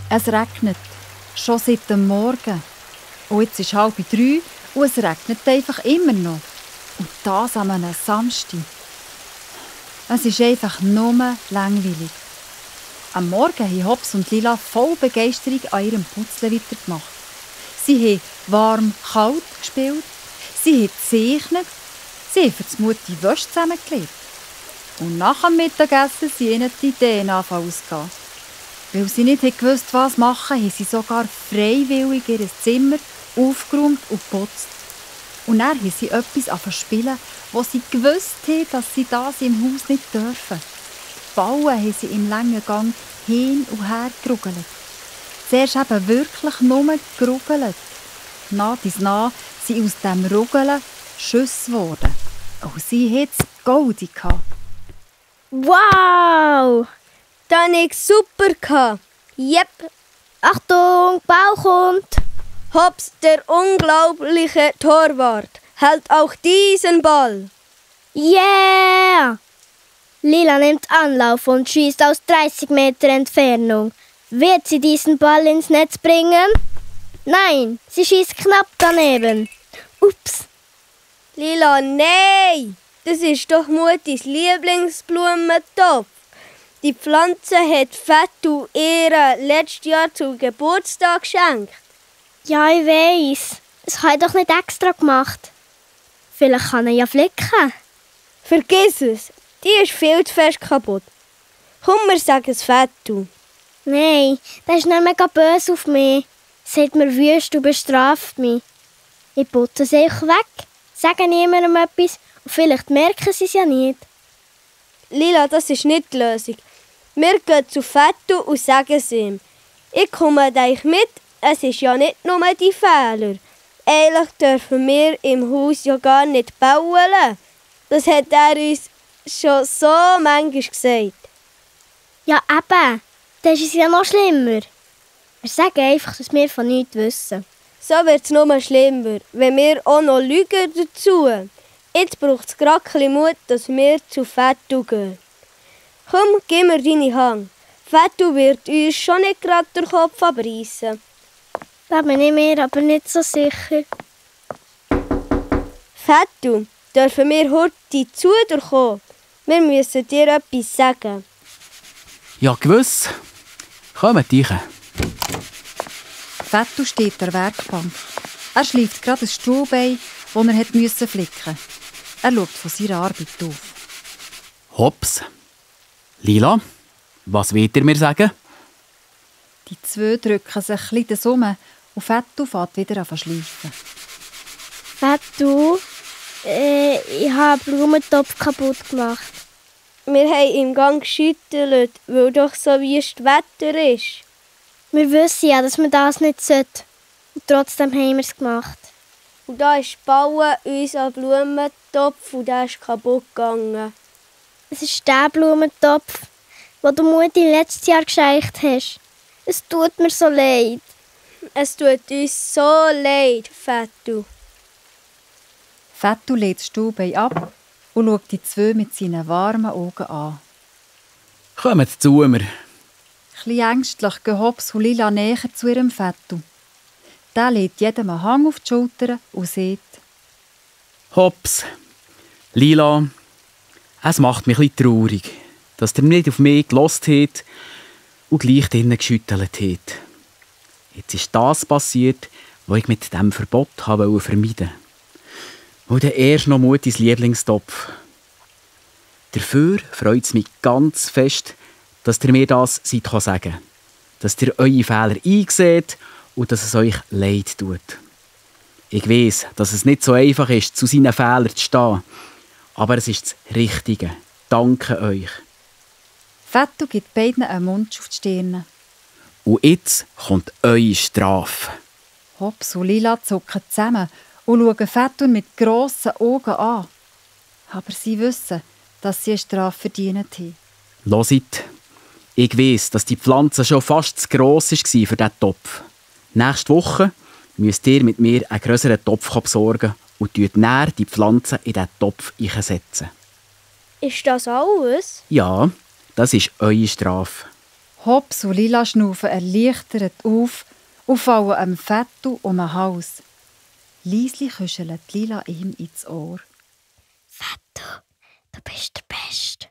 Es regnet. Schon seit dem Morgen. Und jetzt ist 2:30 und es regnet einfach immer noch. Und das an einem Samstag. Es ist einfach nur langweilig. Am Morgen haben Hobbs und Lila voll Begeisterung an ihrem Putzle weitergemacht. Sie haben warm-kalt gespielt, sie haben gezeichnet, sie haben für die Mutti Wäsche zusammengelegt. Und nach dem Mittagessen sind ihnen die Ideen ausgegangen. Weil sie nicht gewusst, was machen, haben sie sogar freiwillig ihr Zimmer aufgeräumt und geputzt. Und dann haben sie etwas angefangen zu spielen, wo sie gewusst haben, dass sie das im Haus nicht dürfen. Bauen haben sie im langen Gang hin und her gerugelt. Zuerst eben wirklich nur gerugelt. Nach dies nach sind aus dem Rugeln Schüsse geworden. Und sie hatten es goldig. Wow! Das hatte ich super. Jep. Achtung, Ball kommt. Hobbs, der unglaubliche Torwart, hält auch diesen Ball. Yeah! Lila nimmt Anlauf und schießt aus 30 Meter Entfernung. Wird sie diesen Ball ins Netz bringen? Nein, sie schießt knapp daneben. Ups. Lila, nein! Das ist doch Mutis Lieblingsblumentopf. Die Pflanze hat Fettu ihr letztes Jahr zum Geburtstag geschenkt. Ja, ich weiss. Das habe ich doch nicht extra gemacht. Vielleicht kann er ja flicken. Vergiss es. Die ist viel zu fest kaputt. Komm, wir sagen es Fettu. Nein, der ist nicht mega böse auf mich. Sagt mir wüst und bestraft mich. Ich putze sie einfach weg, sage niemandem etwas und vielleicht merken sie es ja nicht. Lila, das ist nicht die Lösung. Wir gehen zu Fettu und sagen es ihm. Ich komme euch mit, es ist ja nicht nur die Fehler. Eigentlich dürfen wir im Haus ja gar nicht bauen. Das hat er uns schon so manchmal gesagt. Ja, eben. Das ist es ja noch schlimmer. Wir sagen einfach, dass wir von nichts wissen. So wird es nur schlimmer, wenn wir auch noch lügen dazu. Jetzt braucht es gerade ein bisschen Mut, dass wir zu Fettu gehen. Komm, gib mir deine Hand. Fettu wird uns schon nicht gerade den Kopf abreißen. Da bin ich mir aber nicht so sicher. Fettu, dürfen wir heute zu dir kommen? Wir müssen dir etwas sagen. Ja, gewiss. Kommt rein. Fettu steht an der Werkbank. Er schleift gerade ein Stuhlbein, das er flicken musste. Er schaut von seiner Arbeit auf. Hobbs. Lila, was wollt ihr mir sagen? Die zwei drücken sich ein bisschen zusammen und Fettu fährt wieder an zu schleifen. Fettu, ich habe den Blumentopf kaputt gemacht. Wir haben im Gang geschüttelt, weil doch so wüstes Wetter ist. Wir wissen ja, dass man das nicht sollte. Und trotzdem haben wir es gemacht. Und da ist Bauen unser Blumentopf und der ist kaputt gegangen. Es ist der Blumentopf, den du Mutti letztes Jahr geschenkt hast. Es tut mir so leid. Es tut uns so leid, Fettu. Fettu legt das Stuhlbein ab und schaut die zwei mit seinen warmen Augen an. Kommt zu mir. Ein bisschen ängstlich gehen Hobbs und Lila näher zu ihrem Fettu. Der legt jedem einen Hang auf die Schulter und sagt: Hobbs, Lila, es macht mich ein bisschen traurig, dass ihr nicht auf mich gehört habt und gleich drinnen geschüttelt habt. Jetzt ist das passiert, was ich mit diesem Verbot vermeiden wollte. Und dann erst noch Mutis Lieblingstopf. Dafür freut es mich ganz fest, dass ihr mir das sagen könnt. Dass ihr eure Fehler einseht und dass es euch leid tut. Ich weiss, dass es nicht so einfach ist, zu seinen Fehlern zu stehen. Aber es ist das Richtige. Danke euch. Fettu gibt beiden einen Mund auf die Stirn. Und jetzt kommt eure Strafe. Hobbs und Lila zucken zusammen und schauen Fettu mit grossen Augen an. Aber sie wissen, dass sie eine Strafe verdient haben. Hört, ich weiss, dass die Pflanze schon fast zu gross war für diesen Topf. Nächste Woche müsst ihr mit mir einen grösseren Topf besorgen und dann die Pflanze in diesen Topf einsetzen. Ist das alles? Ja, das ist eure Strafe. Hops und Lila schnaufen erleichtert auf und fallen einem Vettel um den Hals. Leisli kuschelt Lila ihm ins Ohr. Vettel, du bist der Beste.